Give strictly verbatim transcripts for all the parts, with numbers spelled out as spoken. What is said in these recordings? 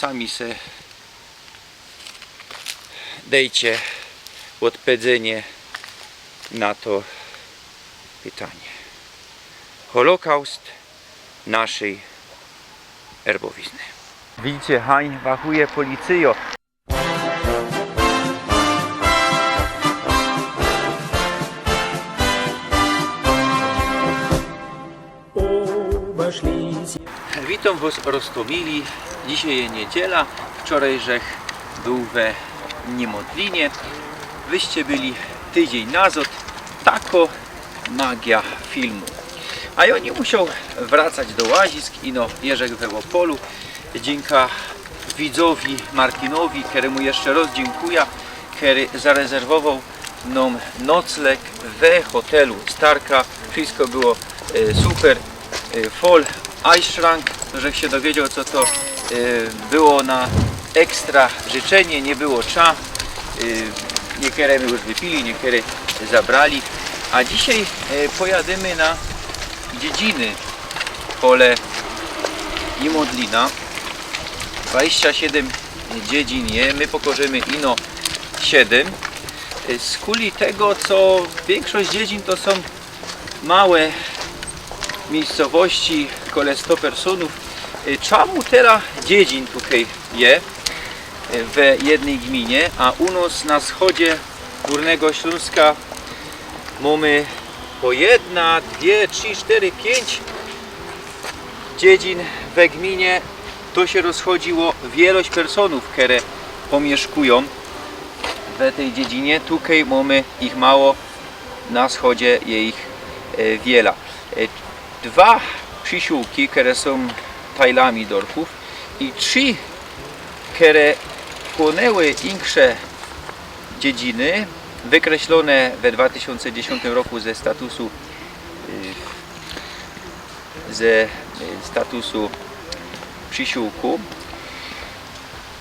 Sami se dejcie ôdpedzynie na to pytanie. Holokaust naszyj erbowizny. Widzicie, hań wachuje policyjo. Witōm wos, roztōmili. Dzisiej je niydziela. Wczoraj żech bōł we Niymodlinie. Wyście byli tydziyń nazŏd. Tako magija filmu. A jŏ niy musioł wracać do łazisk, ino jeżech we Ôpolu. Dziynka widzowi Martinowi, kerymu jeszcze roz dziynkuja, kery zarezerwowoł nōm nocleg we hotelu Starka. Wszystko było, e, super. E, voll Eischrank, żech sie dowiedzioł, co to, e, było na ekstra życzynie, niy było cza. E, niykere my już wypili, niykere zabrali. A dzisiej, e, pojadymy na dziedziny pole Niymodlina. Dwadziścia siedym dziedzin je, my pokożymy ino siedym. E, skuli tego, co wiynkszość dziedzin to sōm małe miejscowości, kole sto personōw. E, czamu tela dziedzin tukej je, e, we jednyj gminie, a u nŏs na wschodzie Gōrnego Ślōnska mōmy po jedna, dwie, trzi, sztery, piyńć dziedzin we gminie. To sie rozchodzi ô wielość personōw, kere pōmiyszkujōm we tyj dziedzinie. Tukej mōmy ich mało, na wschodzie je ich, e, wiela. E, dwa przisyłki, kere sōm tajlami dorfōw, i trzi, kere wchłōnyły insze dziedziny, wykreślōne we dwa tysiōnce dziesiōntym roku ze statusu, e, ze, e, statusu przisyłku.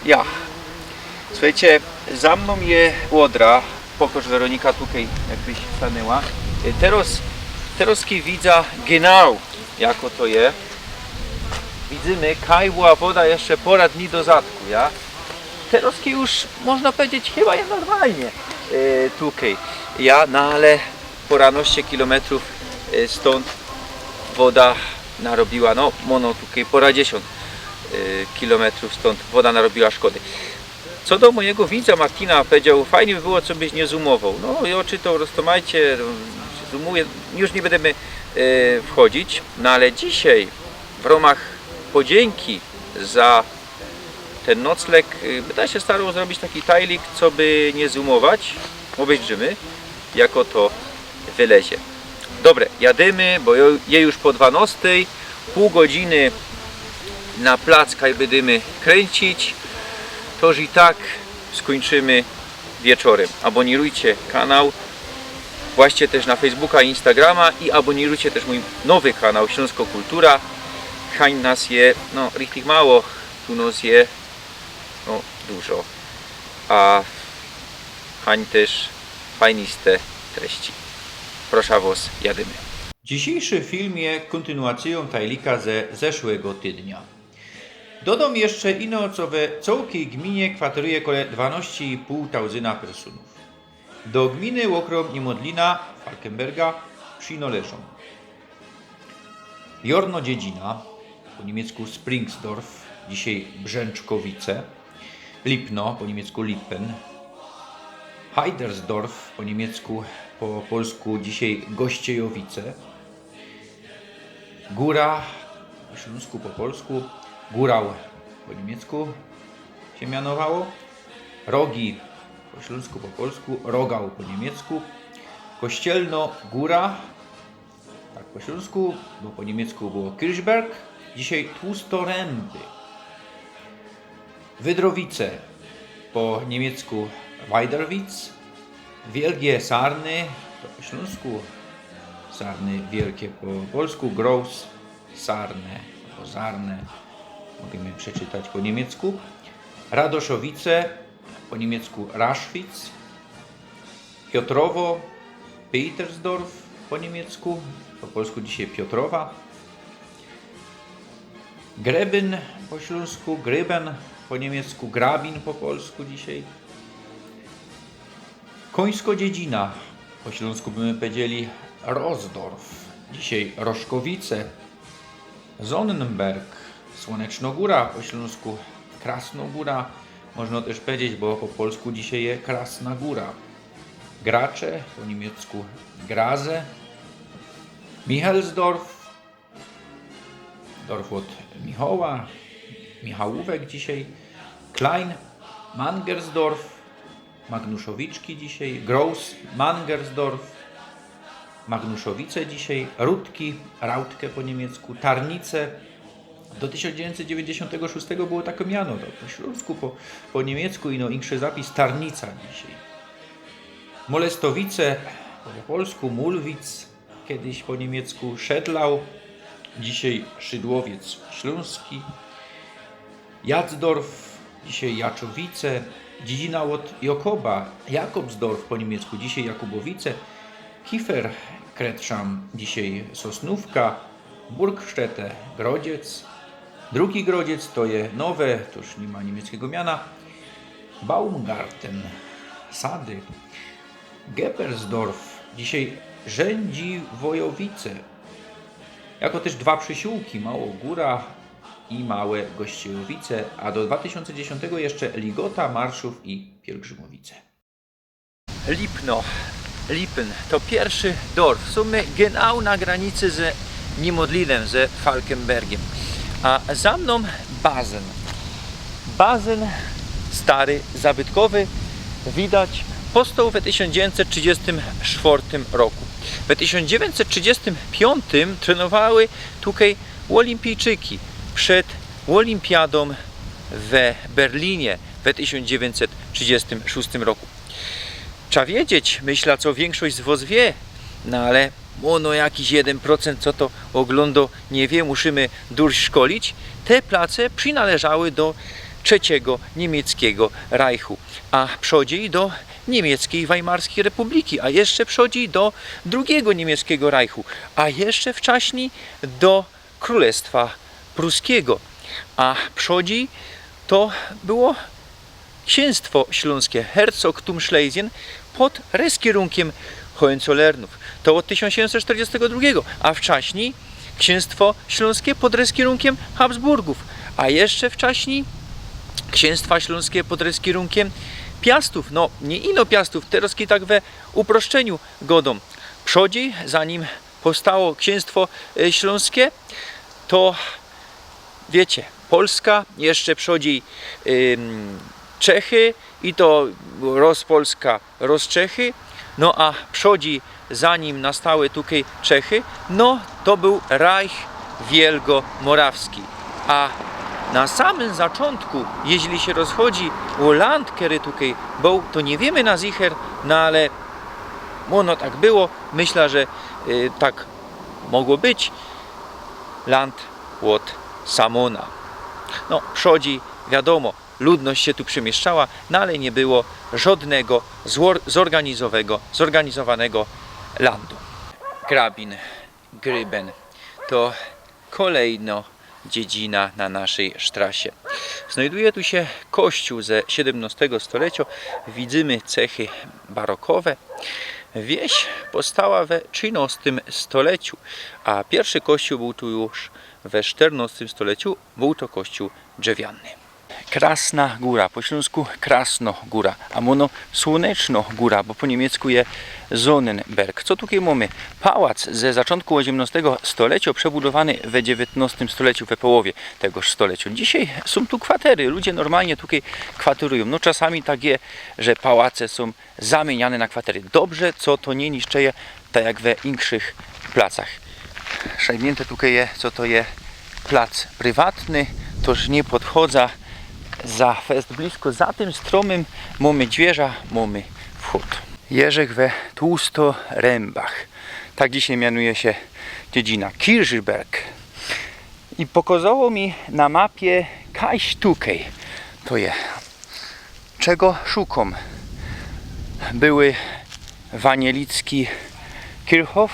Ja. Słuchejcie, za mnōm je Ôdra. Pokŏż, Weronika, tukej, jakbyś stanęła. E, terŏz, terŏz kej widza genau, jako to je. Widzymy, kaj była woda jeszcze pora dni do zadku, ja? Terŏz kej już, można powiedzieć, chyba je normalnie, e, tukej. Ja, no ale poranŏście kilometrōw, e, stōnd woda narobiła, no, mōno tukej poradziesiōnt, e, kilometrōw stōnd woda narobiła szkody. Co do mojigo widza Martina, powiedzioł, fajnie by było, co byś niy zoomowoł. No, jŏ czytoł, roztōmajcie, zoomuje, już niy bydymy, e, wchodzić, no ale dzisiej w rōmach podziynki za tyn nocleg, y, byda sie staroł zrobić taki tajlik, co by niy zoomować. Ôbejdrzymy, jako to wylezie. Dobre, jadymy, bo jo-, je już po dwanŏstyj, pōł godziny na plac, kaj bydymy kryńcić, toż i tak skōńczymy wieczorem. Abōnirujcie kanał, właźcie tyż na Facebooka i Instagrama i abōnirujcie tyż mōj nowy kanał Ślōnsko Kultura. Hań nas je, no, richtig mało, tu nos je, no, dużo. A hań tyż fajniste treści. Proszã wŏs, jadymy. Dzisiyjszy film je kōntynuacyjōm tajlika ze zeszłego tydnia. Dodōm jeszcze ino, co we cołkij gminie kwateruje kole dwanŏście i pōł tauzyna personōw. Do gminy ôkrōm Niymodlina, Falkenberga, przinŏleżōm Jorno Dziedzina, po niymiecku Springsdorf, dzisiej Brzęczkowice, Lipno, po niymiecku Lippen, Heidersdorf, po niymiecku, po polsku dzisiej Gościejowice, Góra, po ślōnsku, po polsku, Górał, po niymiecku sie mianowało, Rogi, po ślōnsku, po polsku, Rogał, po niymiecku, Kościelno Góra, tak po ślōnsku, bo po niymiecku było Kirchberg, dzisiej Tłustoręby. Wydrowice, po niymiecku Weiderwitz, Wielgie Sarny, to po ślōnsku, Sarny Wielkie po polsku, Groß Sarne, po Sarne, możymy przeczytać po niymiecku, Radoszowice, po niymiecku Raschwitz, Piotrowo, Petersdorf po niymiecku, po polsku dzisiej Piotrowa. Grebyn, Po ślōnsku Gryben, po niymiecku Grabin po polsku dzisiej. Końsko Dziedzina, po ślōnsku by my powiedzieli Rosdorf, dzisiej Roszkowice. Sonnenberg, Słonecznogōra, po ślōnsku Krasnogóra, można tyż powiedzieć, bo po polsku dzisiej je Krasna Góra. Gracze, po niymiecku Graze. Michelsdorf, Dorf ôd Michoła, Michałówek dzisiej. Klein, Mangersdorf, Magnuszowiczki dzisiej. Groß, Mangersdorf, Magnuszowice dzisiej. Rutki, Rautke po niymiecku. Tarnice. Do tysiōnc dziewiyńćset dziewiyńćdziesiōntego szōstego było take miano, to po ślōnsku, po, po niymiecku, ino inszy zapis, Tarnica dzisiej. Molestowice, po polsku Mulwic, kejś po niymiecku Szydlau, dzisiej Szydłowiec Ślōnski. Jacdorf, dzisiej Jaczowice. Dziedzina ôd Jokoba, Jakobsdorf po niymiecku, dzisiej Jakubowice. Kiefer, Kretscham, dzisiej Sosnōwka. Burgstette, Grodziec. Drugi Grodziec to je nowe, to już niy ma niymieckigo miana. Baumgarten, Sady. Gepersdorf, dzisiej Rzędziwojowice. Jako tyż dwa przisyłki, Mało Góra i Małe Gościejowice, a do dwa tysiōnce dziesiōntego jeszcze Ligota, Marszōw i Pielgrzymowice. Lipno, Lipen, to piyrszy dorf. Sōm my genau na granicy ze Niymodlinem, ze Falkenbergiem. A za mnōm bazyn. Bazyn stary, zabytkowy, widać, powstoł we tysiōnc dziewiyńćset trzidziestym sztwŏrtym roku. We tysiōnc dziewiyńćset trzidziestym piōntym trenowały tukej ôlimpijczyki przed ôlimpiadōm we Berlinie we tysiōnc dziewiyńćset trzidziestym szōstym roku. Trza wiedzieć, myślã, co wiynkszość z wŏs wiy, no ale ôno jakiś jedyn procent, co to ôglōndo, niy wiy, musimy durś szkolić. Te place przinŏleżały do trzecigo niymieckigo Reichu, a przodzij do niymieckiej Weimarskij Republiki, a jeszcze przodzij do drugigo niymieckigo Reichu, a jeszcze wczaśnij do Krōlestwa Pruskigo, a przodzij to było Ksiynstwo Ślōnskie, Herzogtum Schlesien, pod reskierunkiym Hohenzollernōw. To ôd tysiōnc siedymset sztyrdziestego drugigo, a wczaśnij Ksiynstwo Ślōnskie pod reskierunkiym Habsburgōw, a jeszcze wczaśnij Ksiynstwa Ślōnskie pod reskierunkiym Piastōw. No, niy ino Piastōw, terŏz tak we uproszczyniu gŏdōm. Przodzij, zanim powstało Ksiynstwo, y, Ślōnskie, to, wiycie, Polska, jeszcze przodzij, ym, Czechy, i to rŏz Polska, rŏz Czechy, no a przodzij, zanim nastały tukej Czechy, no to bōł Reich Wielgomorawski. A na samym zaczōntku, jeźli sie rozchodzi ô land, kery tukej bōł, to niy wiymy na zicher, no ale ôno tak było, myślã, że, y, tak mogło być. Land ôd Samōna. No, przodzij, wiadōmo, ludność sie tu przemieszczała, no ale niy było żŏdnego zor-, zorganizowego-, zorganizowanego landu. Grabin, Gryben, to kolejno dziedzina na naszyj sztrasie. Znajduje tu sie kościōł ze siedymnŏstego stoleciŏ. Widzymy cechy barokowe. Wieś powstała we trzynŏstym stoleciu, a piyrszy kościōł bōł tu już we sztyrnŏstym stoleciu. Bōł to kościōł drzewiany. Krasna Góra, po ślōnsku Krasno Góra, a ôno Słoneczno Góra, bo po niymiecku je Sonnenberg. Co tukej mōmy? Pałac ze zaczōntku ôziymnŏstego stoleciŏ, przebudowany we dziewiyntnŏstym stoleciu, we połowie tegoż stoleciŏ. Dzisiej sōm tu kwatery, ludzie normalnie tukej kwaterujōm. No, czasami tak je, że pałace sōm zamiyniane na kwatery. Dobrze, co to niy niszczeje tak jak we inkszych placach. Szajbniynte tukej je, co to je plac prywatny, toż niy podchodzã za fest blisko. Za tym strōmym mōmy dwiyrza, mōmy wchōd. Jeżech we Tłustorzębach. Tak dzisiej mianuje sie dziedzina. Kirchberg. I pokazało mi na mapie kajś tukej. To je. Czego szukōm? Były wanielicki Kirchhof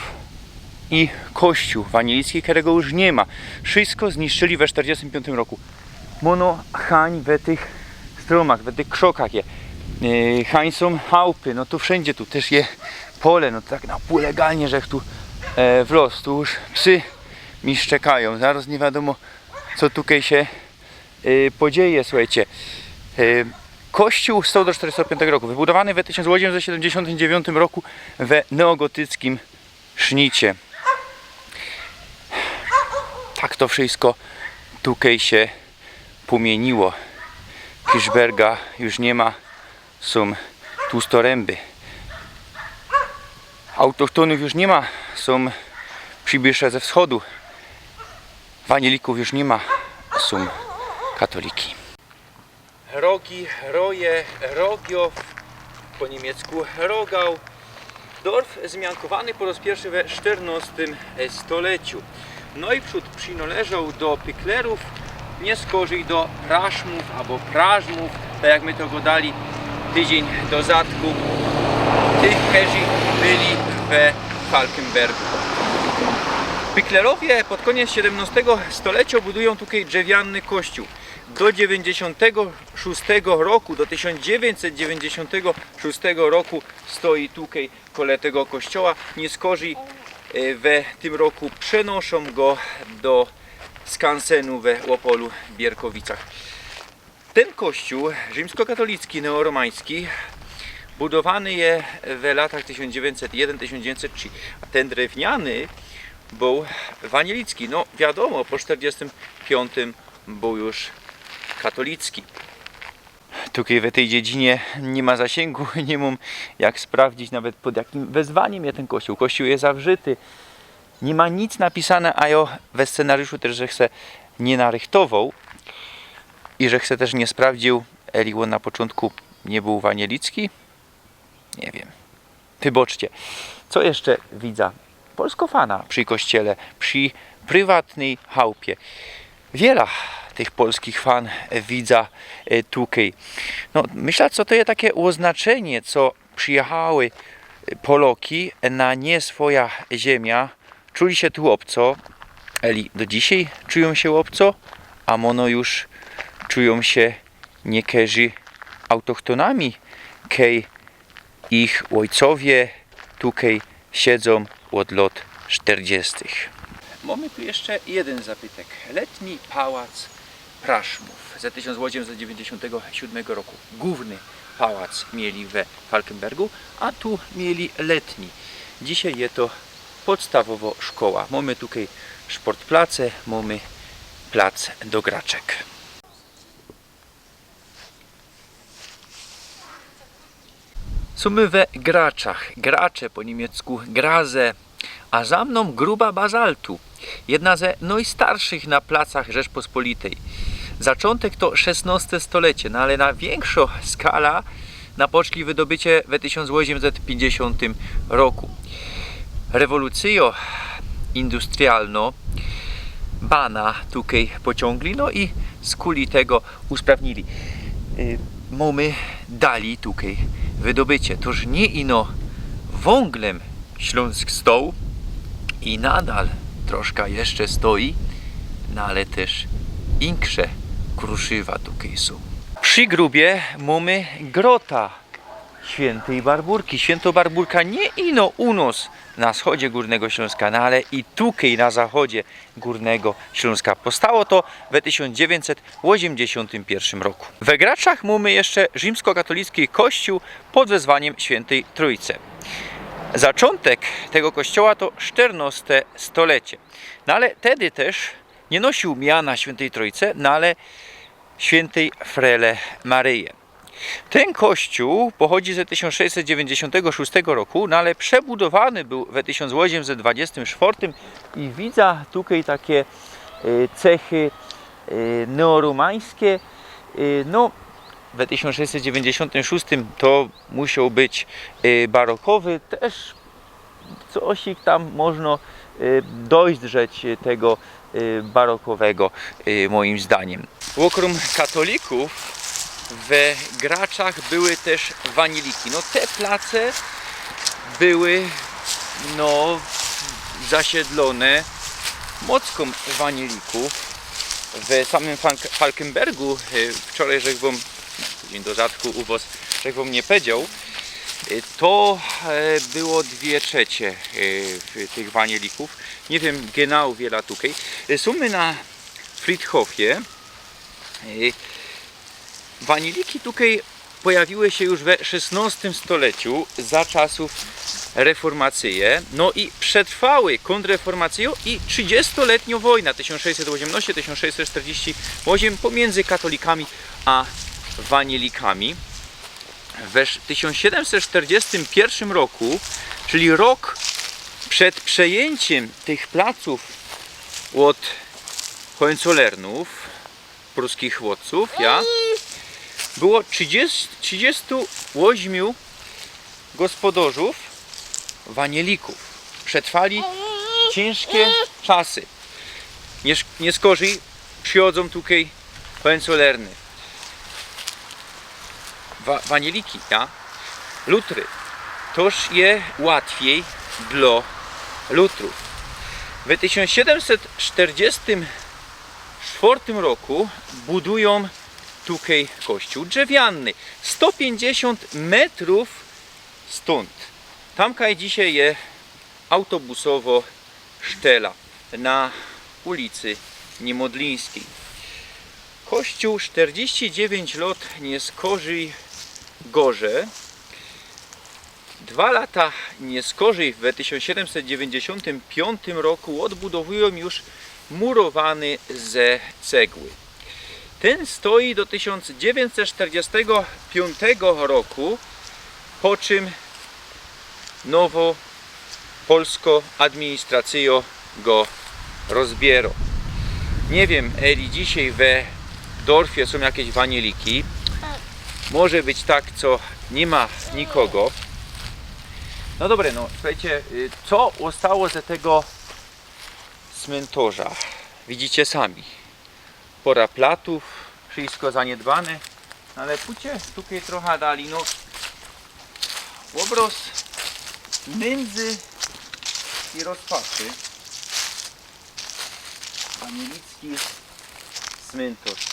i kościōł wanielicki, kerego już niy ma. Wszysko zniszczyli we sztyrdziestym piōntym roku. Mono hań we tych strōmach, we tych krzokach je. E, hań sōm chałpy, no tu wszyndzie, tu tyż je pole, no tak na pōł legalnie, żech tu, e, wlŏz. Tu już psy mi szczekajōm. Zarŏz niy wiadōmo, co tukej sie, e, podzieje, suchejcie. E, kościōł sto do sztyrysta piōntego roku, wybudowany we tysiōnc ôziymset siedymdziesiōntym dziewiyntym roku we neogotyckim sznicie. Tak to wszysko tukej sie pōmiyniyło. Kirchberga już niy ma, sōm tłustorymby. Autochtonōw już niy ma, sōm przibywsze ze wschodu. Wanielikōw już niy ma, sōm katoliki. Rogi, Roje, Rogiow, po niymiecku Rogau. Dorf zmiankowany po roz piyrszy we sztyrnostym stoleciu. Nojprzōd przinŏleżoł do Pyklerōw, niy skorzyj do Praszmōw abo Prażmōw, tak jak my to godali tydziyń do zadku, tych, kerzy byli we Falkenbergu. Pyklerowie pod kōniec siedymnostego stolecio budujōm tukej drzewiany kościōł. Do dziewiyńćdziesiōntego szōstego roku, do tysiōnc dziewiyńćset dziewiyńćdziesiōntego szōstego roku stoi tukej kole tego kościoła. Niy skorzyj, e, we tym roku przenŏszōm go do skansenu we Opolu w Bierkowicach. Tyn kościōł rzimskokatolicki, neoromański, budowany je we latach tysiōnc dziewiyńćset jedyn, tysiōnc dziewiyńćset trzi, a tyn drewniany bōł wanielicki. No wiadōmo, po sztyrdziestym piōntym bōł już katolicki. Tukej we tyj dziedzinie niy ma zasiyngu, niy mōm jak sprawdzić nawet, pod jakim wezwaniym je tyn kościoł. Kościoł je zawrzyty, niy ma nic napisane, a jo we scenariuszu tyż żech se niy narychtowoł i żech se tyż niy sprawdziōł, eli ôn na poczōntku niy bōł wanielicki. Niy wiym. Wybaczcie. Co jeszcze widza? Polsko fana przi kościele, przi prywatnyj chałpie. Wiela tych polskich fan widza, e, tukej. No, myśla, co to je take ôznaczynie, co przijachały, e, Poloki na niy swoja ziymia, czuli sie tu ôbco, eli do dzisiej czujōm sie ôbco, a mono już czujōm sie niykerzy autochtonami, kej ich ôjcowie tukej siedzōm ôd lŏt sztyrdziestych. Mōmy tu jeszcze jedyn zapytek. Letni pałac Praszmōw ze tysiōnc ôziymset dziewiyńćdziesiōntego siōdmego roku. Głōwny pałac mieli we Falkenbergu, a tu mieli letni. Dzisiej je to podstawowo szkoła. Mōmy tukej szportplace, mōmy plac do graczek. Sōmy we Graczach. Gracze, po niymiecku Graze. A za mnōm gruba bazaltu. Jedna ze nojstarszych na placach Rzeczpospolitej. Zaczōntek to szesnŏste stolecie, no ale na wiynkszo skala napoczli wydobycie we tysiōnc ôziymset piyńćdziesiōntym roku. Rewolucyjo industrialno bana tukej pociōngli, no i skuli tego usprawnili. Y, mōmy dali tukej wydobycie. Toż niy ino wōnglym Ślōnsk stoł i nadal troszka jeszcze stoi, no ale tyż insze kruszywa tukej sōm. Przi grubie mōmy grota świyntyj Barburki. Świynto Barburka niy ino u nos na wschodzie Gōrnego Ślōnska, no ale i tukej na zachodzie Gōrnego Ślōnska. Postało to we tysiōnc dziewiyńćset ôziymdziesiōntym piyrszym roku. We Graczach mōmy jeszcze rzimskokatolickij kościōł pod wezwaniym Świyntyj Trōjce. Zaczōntek tego kościoła to sztyrnŏste stolecie. No ale tedy tyż niy nosiōł miana Świyntyj Trōjce, no ale Świyntyj Frele Maryje. Tyn kościōł pochodzi ze tysiōnc sześćset dziewiyńćdziesiōntego szōstego roku, no ale przebudowany bōł we tysiōnc ôziymset dwadziestym sztwŏrtym i widza tukej take, e, cechy, e, neoromańske. E, no, we tysiōnc sześćset dziewiyńćdziesiōntym szōstym to musioł być, e, barokowy, tyż cosik tam możno, e, dozdrzeć tego, e, barokowego, e, moim zdaniym. Ôkrōm katolików we Graczach były tyż wanieliki. No, te place były, no, zasiedlōne mockōm wanielików. W samym Falk- Falkenbergu, e, wczoraj żech wōm, tydziyń do zadku u wos, żech wōm niy powiedzioł, e, to e, było dwie trzecie e, w tych wanielików. Niy wiym genau wiela tukej. E, Sōm my na Friedhofie. E, Wanieliki tukej pojawiły sie już we szesnostym stoleciu, za czasōw reformacyje, no i przetrwały kōntrreformacyjõ i trzidziestoletniŏ wojna, tysiōnc sześćset ôziymnaście, tysiōnc sześćset sztyrdziści ôziym, pōmiyndzy katolikami a wanielikami. We sz- tysiōnc siedymset sztyrdziestym piyrszym roku, czyli rok przed przejyńciym tych placōw ôd Hohenzollernōw, pruskich władcōw, ja, było trzidziści, trzidziestu ôziym gospodŏrzōw, wanielików. Przetrwali ciynżkie czasy. Niy, niy skorzij przichodzōm tukej Hohenzollerny. Wa- wanieliki, ja? Lutry. Toż je łatwij dlŏ lutrōw. We tysiōnc siedymset sztyrdziestym sztwŏrtym roku budujōm tukej kościōł drzewianny. Sto piyńćdziesiōnt metrōw stōnd. Tamkej dzisiej je autobusowŏ sztela na ulicy Niemodlińskij. Kościōł sztyrdziści dziewiyńć lŏt niy skorzij gorze. Dwa lata niy skorzij, we tysiōnc siedymset dziewiyńćdziesiōntym piōntym roku ôdbudowujōm już murowany ze cegły. Tyn stoi do tysiōnc dziewiyńćset sztyrdziestego piōntego roku, po czym nowŏ polskŏ administracyjŏ go rozbiyrŏ. Niy wiym, eli dzisiej we dorfie sōm jakeś wanieliki. Może być tak, co niy ma nikogo. No dobre, no słuchejcie, y, co ôstało ze tego smyntorza? Widzicie sami. Pora platōw, wszystko zaniydbane. No ale pōdźcie tukej trocha dalij, no. Ôbrŏz nyndy i rozpaczy. Wanielicki smyntorz.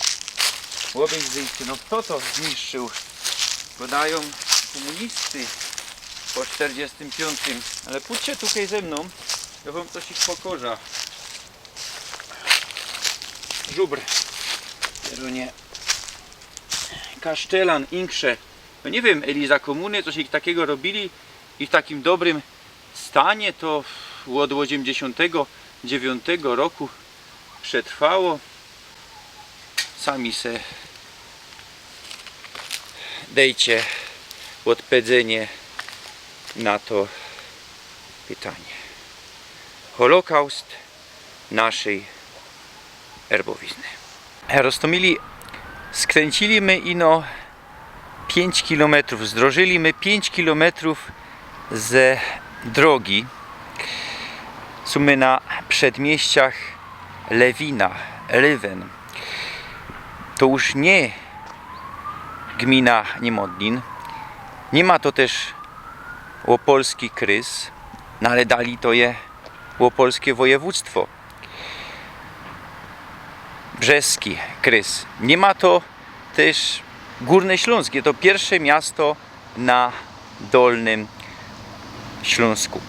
Ôbejrzyjcie, no fto to zniszczył? Godajōm kōmunisty po sztyrdziestym piōntym. Ale pōdźcie tukej ze mnōm, jo wōm coś ich pokoża. Żubr. Pierōnie. Kasztelan, inkrze. No niy wiym, eli za kōmuny coś ich takigo robiyli i w takim dobrym stanie to ôd ôziymdziesiōntego dziewiyntego roku przetrwało. Sami se dejcie ôdpedzenie na to pytanie. Holokaust naszyj erbowizny. Roztōmili, skryncyli my ino piyńć kilometrōw, zdrożyli my piyńć kilometrōw ze drogi. Sōm my na przedmieściach Lewina, Lewin. To już niy gmina Niymodlin. Niy ma to tyż ôpolski krys, no ale dalij to je ôpolske wojewōdztwo. Brzeski krys. Niy ma to tyż Gōrny Ślōnsk. Je to piyrsze miasto na Dolnym Ślōnsku.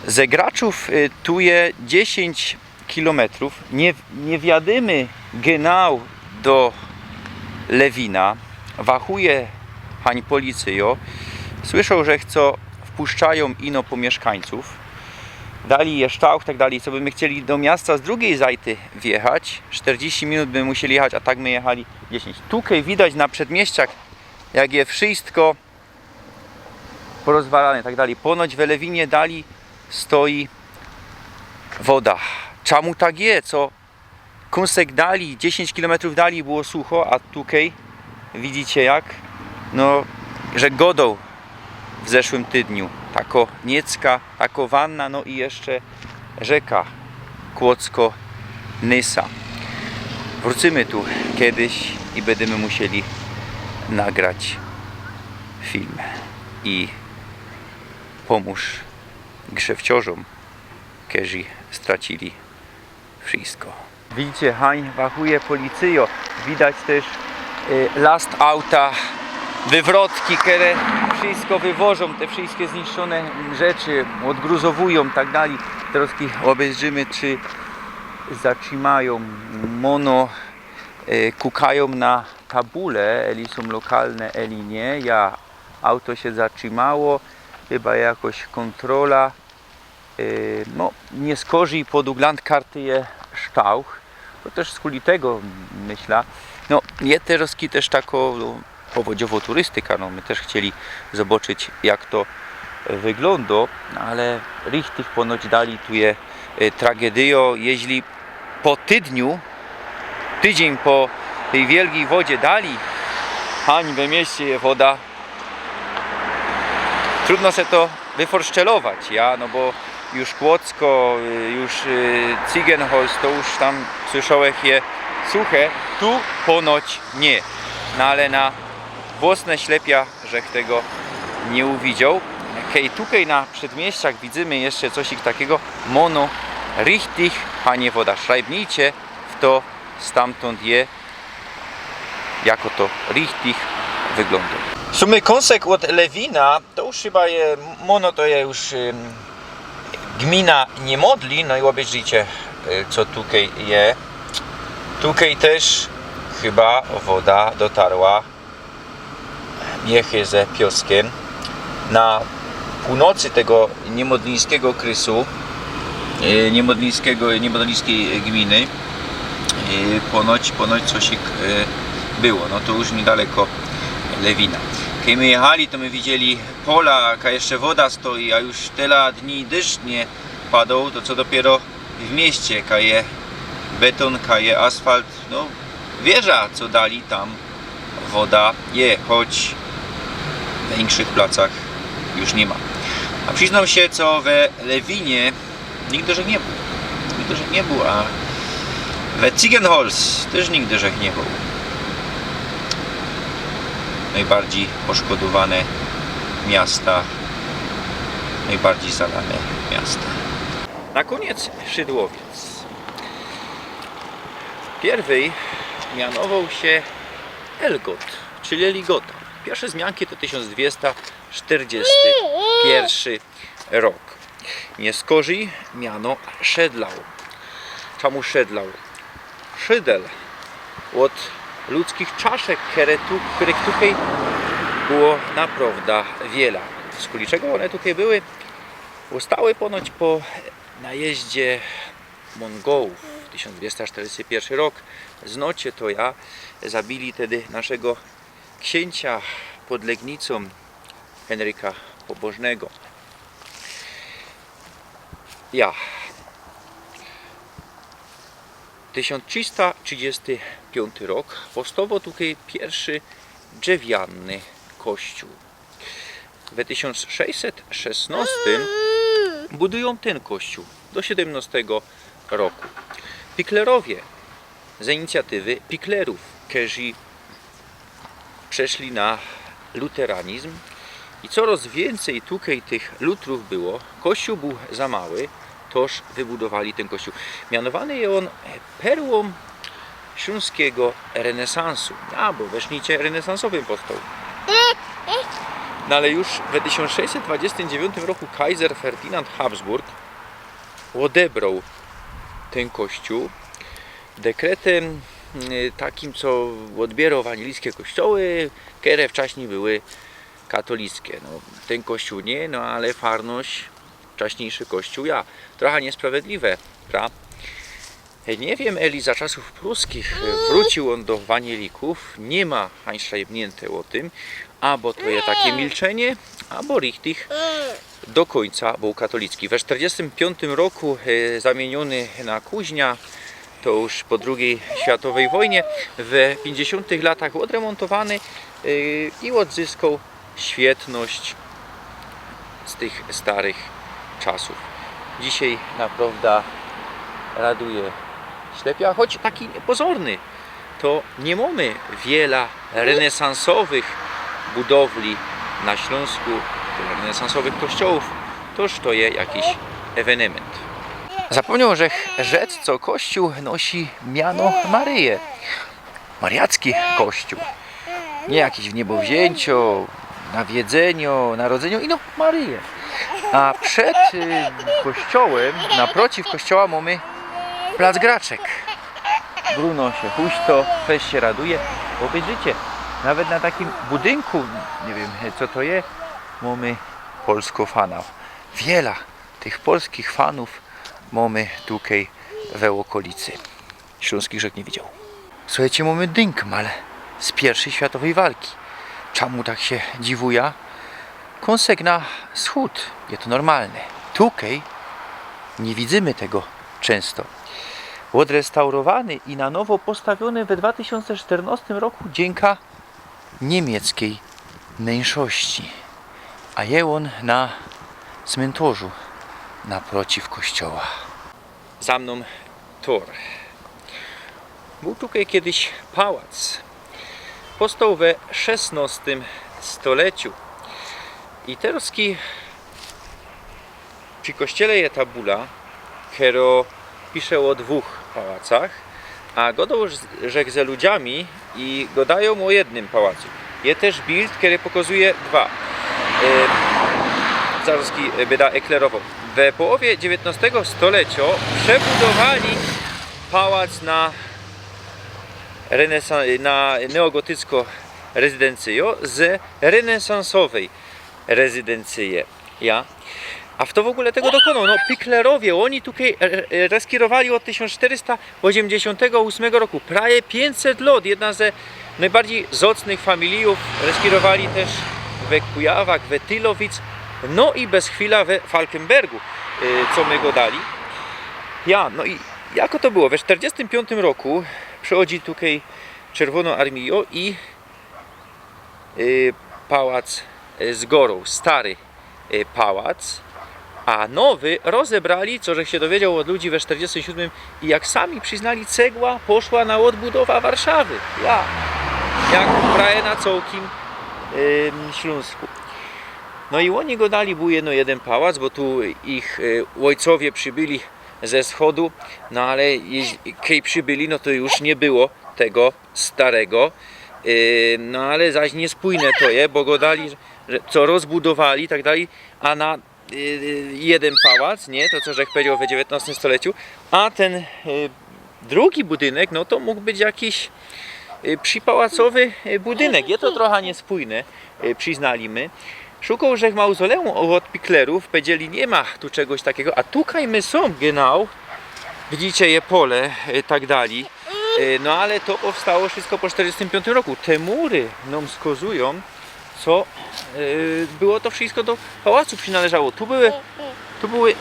Ze Graczōw, y, tu je dziesiyńć kilometrōw. Niy, niy wiadymy genau do Lewina. Wachuje hań policyjŏ. Słyszoł, że co wpuszczajōm ino po miyszkańcōw. Dalij je ształch, tak dalij. Co by my chcieli do miasta z drugij zajty wjechać, sztyrdziści minut by musieli jechać, a tak my jechali dziesiyńć. Tukej widać na przedmieściach, jak je wszystko porozwalane, tak dalij. Ponoć we Lewinie dalij stoi woda. Czymu tak je? Co kōnsek dalij, dziesiyńć kilometrōw dalij było sucho, a tukej widzicie jak? No, że godoł w zeszłym tydniu. Tako niecka, tako wanna, no i jeszcze rzeka Kłodzko Nysa. Wrōcymy tu kedyś i bydymy musieli nagrać film i pōmōż grzywciŏrzōm, kerzy stracili wszystko. Widzicie, hań wachuje policyjo. Widać tyż e, last auta, wywrotki, kere wszystko wywożōm, te wszystkie zniszczōne rzeczy, ôdgruzowujōm, tak dalij. Terŏz obejrzymy, czy zatrzimajōm. Mono e, kukajōm na tabule, eli sōm lokalne, eli niy. Ja, auto sie zatrzimało, chyba jakoś kōntrola. E, no, niy skorzij, pod uglōnd karty je ształch. To tyż skuli tego, myśla. No, je terŏz tyż tako, no, powodziowŏ turystyka, no, my tyż chcieli zobaczyć, jak to wyglōndŏ, ale richtig ponoć dalij tu je e, tragedyjŏ, jeźli po tydniu, tydziyń po tyj wielgij wodzie dalij, hań we mieście je woda. Trudno se to wyforszczelować, ja, no bo już Kłodzko, y, już y, Ziegenholz, to już tam słyszołech je suche, tu ponoć niy. No ale na włosne ślepia żech tego niy uwidzioł. Kej tukej na przedmieściach widzymy jeszcze coś takigo, mono richtig, panie woda, szrajbnijcie w to stamtōnd je, jako to richtig wyglōndŏ. W sumie kōnsek ôd Lewina, to już chyba je, mono to je już ym, gmina Niymodlin, no i obejrzyjcie, y, co tukej je. Tukej tyż chyba woda dotarła, miechy ze pioskiem. Na północy tego niymodlińskigo okrysu, e, niymodlińskigo, niymodlińskij gminy, e, ponoć, ponoć coś, e, było. No to już niydaleko Lewina. Kej my jechali, to my widzieli pola, kaj jeszcze woda stoi, a już tela dni dyszcz niy padoł, to co dopiero w mieście, kaj je betōn, kaj je asfalt, no, wierzã, co dalij tam woda je, choć we inkszych placach już niy ma. A przyznōm sie, co we Lewinie nigdy żech niy bōł. Nigdy żech niy bōł, a we Ziegenholz tyż nigdy żech niy bōł. Nojbardzij poszkodowane miasta, nojbardzij zalane miasta. Na kōniec szydłowiec. Pierwyj mianowoł sie Elgot, czyli Ligota. Piyrwsze zmianki to tysiōnc dwiesta sztyrdziesty piyrszy rok. Niy skorzij miano Szydlał. Czymu Szydlał? Szydel ôd ludzkich czaszek, kere tu, kerych tukej było naprŏwda wiela. Skuli czego ône tukej były? Ôstały ponoć po najeździe Mōngołōw, tysiōnc dwiesta sztyrdziesty piyrszy rok. Znocie to ja, zabili tedy naszego ksiyncia pod Legnicōm, Henryka Pobożnego. Ja. Tysiōnc trzista trzidziesty piōnty rok. Powstowoł tukej piyrszy drzewiany kościōł. We tysiōnc sześćset szesnostym budujōm tyn kościōł do siedymnostego roku. Piklerowie z inicjatywy piklerōw, kerzy przeszli na luteranizm i coroz wiyncyj tukej tych lutrōw było. Kościōł bōł za mały, toż wybudowali tyn kościōł. Mianowany je ôn perłōm ślōnskigo renesansu, a bo we Sznicie renesansowym powstoł. No ale już we tysiōnc sześćset dwudziestym dziewiōntym roku kajzer Ferdynand Habsburg ôdebrōł tyn kościōł dekretym, y, takim, co ôdbiyroł ewanilijske kościoły, kere wczaśnij były katolickie. No, tyn kościōł niy, no ale farność wczaśniyjszy kościōł ja. Trocha niysprawedliwe, pra? Niy wiym, eli za czasōw pruskich, e, wrōcił ôn do ewanilijkōw. Niy ma ani szrajbniynte ô tym, abo to je take milczynie, abo richtig do kōńca bōł katolicki. We sztyrdziestym piōntym roku, e, zamiyniōny na kuźnia, to już po drugij światowyj wojnie, we piyńćdziesiōntych latach ôdremōntowany, e, i ôdzyskoł świetność z tych starych czasōw. Dzisiej naprŏwda raduje ślepia, choć taki niypozorny. To niy mōmy wiela renesansowych budowli na Ślōnsku, wiela renesansowych kościołōw. Toż to je jakiś ewenemynt. Zapomniał żech rzec, co kościół nosi miano Maryje. Mariacki kościół. Nie jakiś wniebowzięcio, nawiedzenio, narodzenio, ino Maryje. A przed y, kościołem, naprociw kościoła mamy plac graczek. Bruno się huśto, fest się raduje. Bo widzicie, nawet na takim budynku, nie wiem, co to je, mamy polsko fana. Wiela tych polskich fanów mamy tukej we okolicy. Śląskich żech nie widział. Słuchajcie, mamy dynkmal z pierwszej światowej walki. Czemu tak się dziwuja? Kąsek na wschód, je to normalne. Tukej nie widzymy tego często. Odrestaurowany i na nowo postawiony we dwa tysiące czternastym roku dzięka niemieckiej mniejszości. A je on na cmentarzu naprociw kościoła. Za mną tor. Był tukej kiedyś pałac. Powstał we szesnastym stoleciu. I terozki przi kościele je tabula, kero pisze ô dwóch pałacach, a godał żech ze ludziami i godajōm ô jednym pałacu. Je tyż bild, kery pokazuje dwa. E, zarozki byda eklerowoł. We połowie dziewiętnastego stolecio przebudowali pałac na renesan-, na neogotycko rezydencyjo z renesansowej rezydencyje. Ja. A fto w ogóle tego dokonoł? No, Piklerowie, ôni tukej e, e, reskirowali ôd tysiōnc sztyrysta ôziymdziesiōntego ôsmego roku, prawie piyńćset lot, jedna ze nojbardzij zocnych familijōw, reskirowali tyż we Kujawach, we Tylowic, no i bez chwila we Falkenbergu, y, co my godali. Ja, no i jako to było? We sztyrdziestym piōntym roku przichodzi tukej Czerwōno Armijo i y, pałac, y, zgoroł, stary, y, pałac, a nowy rozebrali, co żech sie dowiedzioł ôd ludzi we sztyrdziestym siódmym i jak sami prziznali, cegła poszła na ôdbudowa Warszawy. Ja, jak prawie na cołkim, ym, Ślōnsku. No i ôni godali, bōł jedno jeden pałac, bo tu ich, y, ôjcowie przibyli ze wschodu, no ale jeź-, kej przibyli, no to już nie było tego starego. Y, no ale zaś niespójne to je, bo godali, że co rozbudowali i tak dalij, a na, y, jeden pałac, nie? To, co żech powiedzioł we dziewiętnastym stoleciu, a ten, y, drugi budynek, no to mōg być jakiś, y, przipałacowy, y, budynek. Je to trocha niespójne, y, prziznali my. Szukoł żech mauzoleum ôd Piklerōw, powiedzieli, nie ma tu czegoś takigo, a tukej my sōm, genau, widzicie, je pole, y, tak dalij. Y, no ale to powstało wszystko po sztyrdziestym piōntym roku. Te mury nōm wskazujōm, co, y, było to wszystko do pałacu przynależało. Tu były, tu były,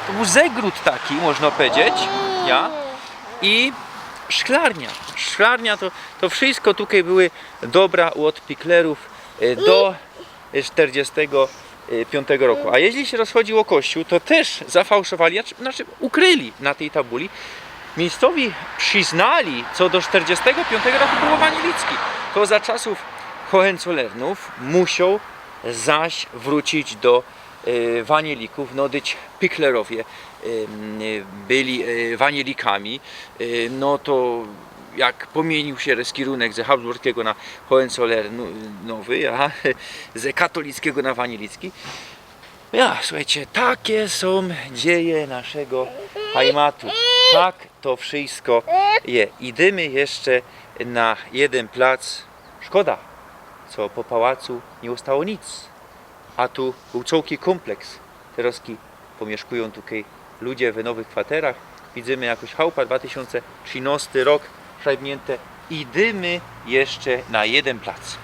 to był zegród taki, można powiedzieć, ja, i szklarnia. Szklarnia to, to wszystko tukej były dobra ôd Piklerōw, y, do sztyrdziestego piōntego roku. A jeźli sie rozchodziło ô kościół, to tyż zafałszowali, znaczy, znaczy ukryli na tyj tabuli. Miyjscowi prziznali, co do sztyrdziestego piōntego roku było wanielicki. To za czasōw Hohenzollernōw musioł zaś wrōcić do, y, wanielikōw, no dyć Piklerowie, y, y, byli, y, wanielikami, y, no to jak pomiyniōł sie reskirunek ze habsburskigo na Hohenzollernowy, ja, ze katolickigo na wanielicki. Ja, słuchejcie, take sōm dzieje naszego hajmatu. Tak to wszystko je. Idymy jeszcze na jeden plac. Szkoda, co po pałacu niy ôstało nic. A tu bōł cołki kōmpleks. Terozki pōmiyszkujōm tukej ludzie w nowych kwaterach. Widzymy jakoś chałupa, dwa tysiōnce trzynŏsty rok, szajbniynte. Idymy jeszcze na jeden plac.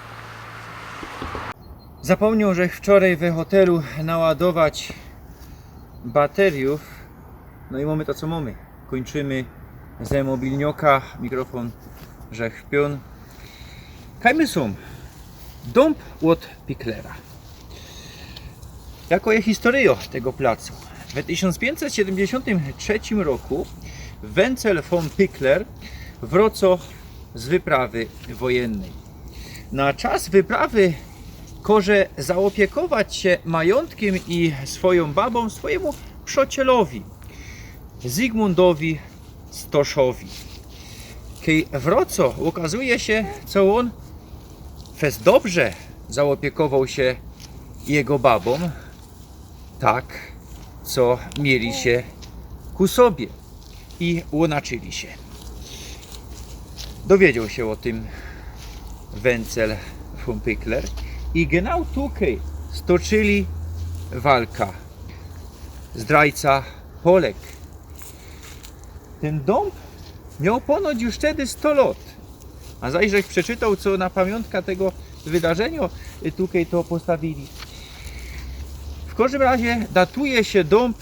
Zapōmniōł żech wczorej we hotelu naładować bateryjōw. No i mōmy to, co mōmy. Kōńczymy ze mobilnioka, mikrofōn żech wpiōn. Kaj my sōm? Dōmb ôd Piklera. Jako je historyjo tego placu? We tysiōnc piyńćset siedymdziesiōntym trzecim roku Wenzel von Pikler wrŏco z wyprawy wojennyj. Na czas wyprawy koże zaopiekować sie majōntkiym i swojōm babōm swojymu przocielowi. Zygmuntowi Stoszowi. Kej wrŏcŏ, ôkazuje sie, co ôn fest dobrze zaopiekowoł sie jego babōm, tak, co mieli sie ku sobie i ônaczyli sie. Dowiedzioł sie ô tym Wencel von Pückler i genau tukej stoczyli walka. Zdrajca polek. Tyn dōmb mioł ponoć już wtedy sto lŏt. A zaś żech przeczytoł, co na pamiōntka tego wydarzeniŏ, y, tukej to postawili. W kożdym razie datuje sie dōmb,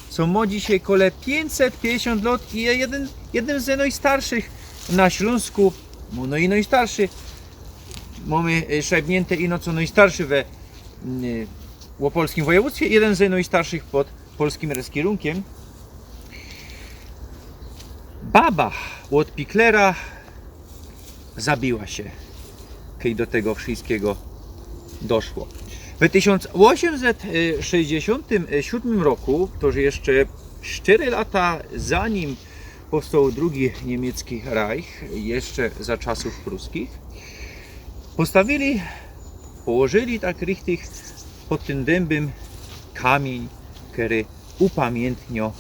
co mŏ dzisiej kole piyńćset piyńćdziesiōnt lŏt i je jedyn, jedyn ze nojstarszych na Ślōnsku, no i nojstarszy. Mōmy, y, szajbniynte ino, co nojstarszy we, y, opolskim wojewōdztwie, jedyn ze nojstarszych pod polskim reskierunkiym. Baba ôd Picklera zabiła sie, kej do tego wszyjskigo doszło. We tysiōnc ôziymset sześćdziesiōntym siōdmym roku, to że jeszcze sztyry lata zanim powstoł drugi niymiecki Reich, jeszcze za czasōw pruskich, postawili, położyli tak richtig pod tym dymbym kamiyń, kery upamiyntniŏ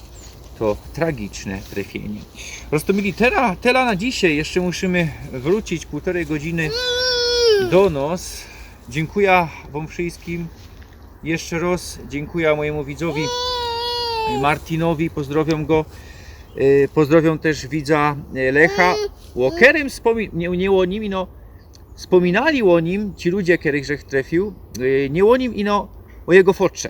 to tragiczne trefiynie. Roztōmili, tela, tela na dzisiej. Jeszcze musimy wrōcić pōłtorej godziny do nos. Dziynkuja wōm wszyjskim jeszcze roz. Dziynkuja mojymu widzowi Martinowi, pozdrowiōm go. Y, pozdrowiōm tyż widza, y, Lecha. Ô kerym spōmi-, niy, niy ô nim ino spōminali ô nim ci ludzie, kerych żech trefiōł, y, niy ô nim ino ô jego fotrze,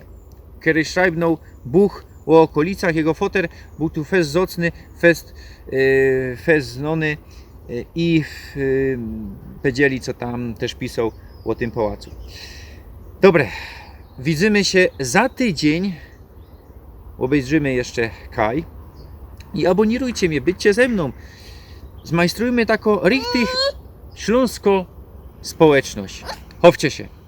kery szrajbnōł Buch ô ôkolicach. Jego foter bōł tu fest zŏcny, fest, y, fest znōny, y, i w, y, pedzieli, co tam tyż pisoł ô tym pałacu. Dobre, widzymy sie za tydziyń. Ôbejrzymy jeszcze kaj. I abōnirujcie mie, bydźcie ze mnōm. Zmajstrujmy takõ richtig ślōnskõ społeczność. Chowcie sie.